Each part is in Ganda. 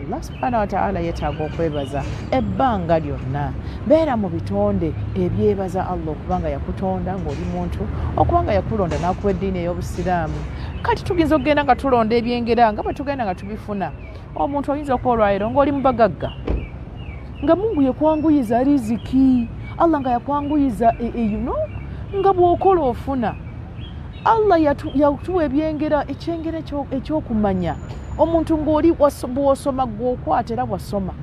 Allah subhanahu wataala yeetaaga okwebaza ebbanga lyonna. Beera mu bitonde ebyebaza Allah okubanga yakutonda ng'oli muntu, okubanga yakulonda n'akuwa eddiini ey'Obusiraamu. Kati tugenda okugenda nga tulonda ebyengera nga bwe tugenda nga tubifuna. Omuntu oyinza okuba olwaleero ng'oli mu bagagga, nga Mungu yakwanguyiza riziki, Allah nga yakwanguyiza you know, nga bw'okola ofuna. Allah yatuwa ebyengera, ekyengera ekyokumanya omuntu ng'oli bw'osoma gw'okwata era bwasoma.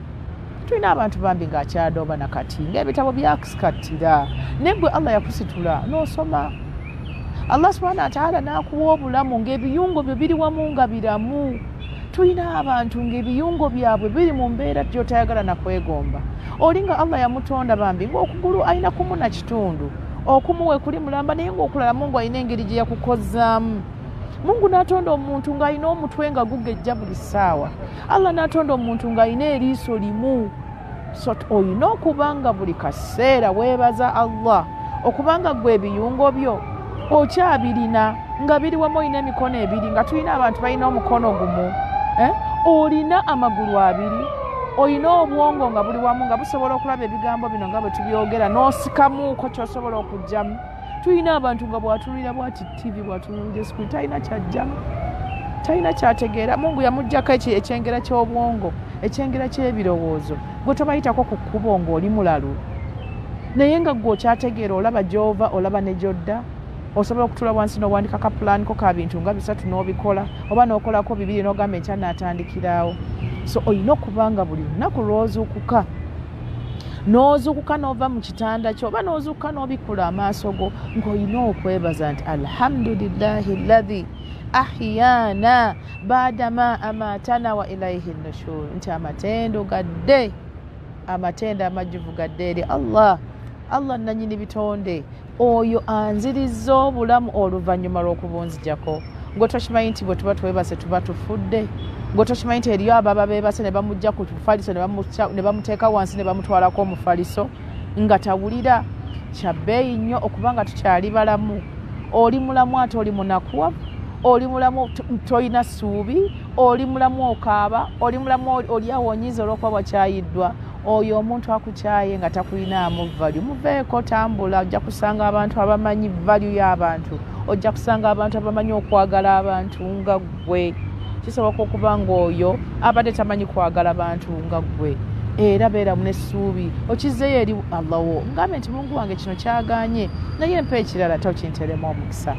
Tulina abantu bambi ng'akyadooba nakati ng'ebitabo byakisikattira, naye gwe Allah yakusitula n'osoma. Allah subhanahu wataala n'akuwa obulamu ng'ebiyungo byo biri wamu nga biramu. Tulina abantu ng'ebiyungo byabwe biri mu mbeera gy'otayagala nakwegomba. Oli nga Allah yamutonda bambi ng'okugulu alina kumu na kitundu, okumuwe kuli mulamba, naye ng'okulala Mungu alina engeri gye yakukozaamu. Mungu n'atonda omuntu ng'alina omutwe nga gugejja buli ssaawa. Allah n'atonda omuntu ng'alina eriiso limu. So olina okuba nga buli kaseera weebaza Allah okubanga gwe ebiyungo byo okyabirina nga biri wamu. Olina emikono ebiri nga tulina abantu balina omukono gumu, eh? Olina amagulu abiri, olina obwongo nga buli wamu nga busobola okulaba ebigambo bino nga bwe tubyogera n'osikamuuko ky'osobola okugyamu. Tulina abantu nga bw'atunulira bwati TV, bw'atunulira screen, talina kyajjamu, talina kyategeera. Mungu yamugjako ekyengera ky'obwongo, ekyengera ky'ebirowoozo. Gwe tobayitako ku kkubo ng'oli mulalu, naye nga gwe okyategeera, olaba gy'ova, olaba ne gy'odda. Osobola okutula wansi n'owandika ka pulaani ko ka bintu nga bisatu n'obikola, oba n'okolako bibiri n'ogamba enkya naatandikiraawo. So olina okuba nga buli lunaku lw'ozuukuka, n'ozuukuka n'ova mu kitanda kyo oba n'ozuukuka n'obikkula amaaso go, ng'olina okwebaza nti alhamdulillahi alladhi ahyana baadama amatana wa ilaihi nushur, nti amatendo gadde, amatendo amajjuvu gadde eri Allah, Allah nanyini bitonde, oyo anzirizza obulamu oluvannyuma lw'okubunzijako. Gwe tokimanyi nti bwe tuba twebase tuba tufudde? Gwe tokimanyi nti eriyo ababa beebase ne bamugja ku mufaliso ne bamuteeka wansi ne bamutwalako omufaliso nga tawulira? Kyabbeeyi nnyo okuba nga tukyali balamu. Oli mulamu ate oli munakuwavu, oli mulamu tolina ssuubi, oli mulamu okaaba, oli mulamu oli awo onyiiza olw'okuba wakyayiddwa. Oyo omuntu akukyaye nga takulinaamu value, muveeko, tambula. Ojja kusanga abantu abamanyi value y'abantu, ojja kusanga abantu abamanyi okwagala abantu nga ggwe. Kisoboka okuba ng'oyo abadde tamanyi kwagala bantu nga ggwe. Era beeramu n'essuubi, okizzeeyo eri Allah wo, ngambe nti Mungu wange, kino kyaganye, naye mpa ekirala tokinteremu omukisa.